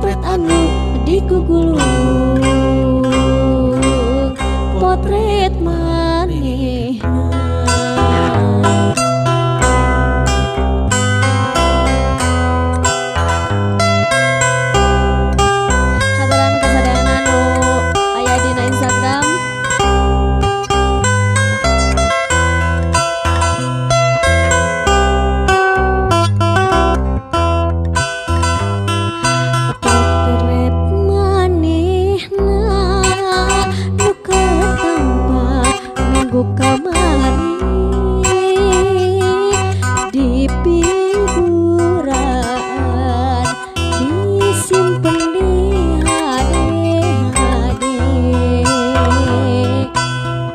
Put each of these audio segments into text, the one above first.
Potret anu digugulung potret manehna. Kataran kasadayana nu aya dina Instagram. Potret manehna nu katampa minggu kamari di piguran disimpen di hade-hade.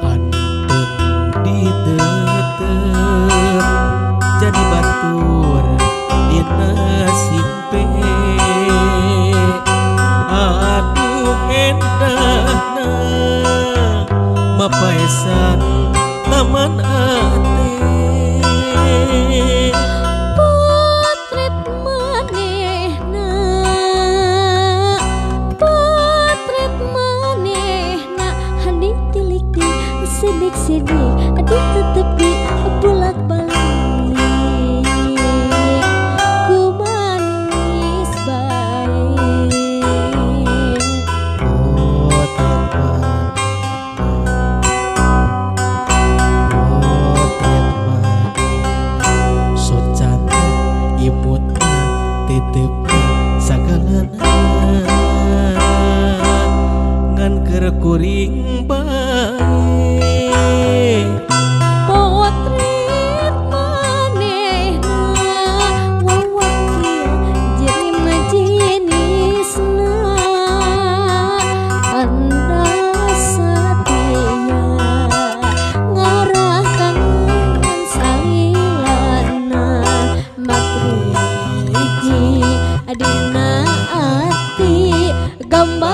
Anteng ditetep jadi batur dina simpe. Aduh endahna mapaesan taman ate. Potret manehna, potret manehna handing tilik di sidik-sidik ditetepi bolak-balik ku manis bae. Potret manehna, potret manehna, socana imutna titipna sagalana ngan keur kuring bae. Potret manehna wawakil jirimna jenisna tanda satia ngarah kangen salilana makriji dina ati gambar.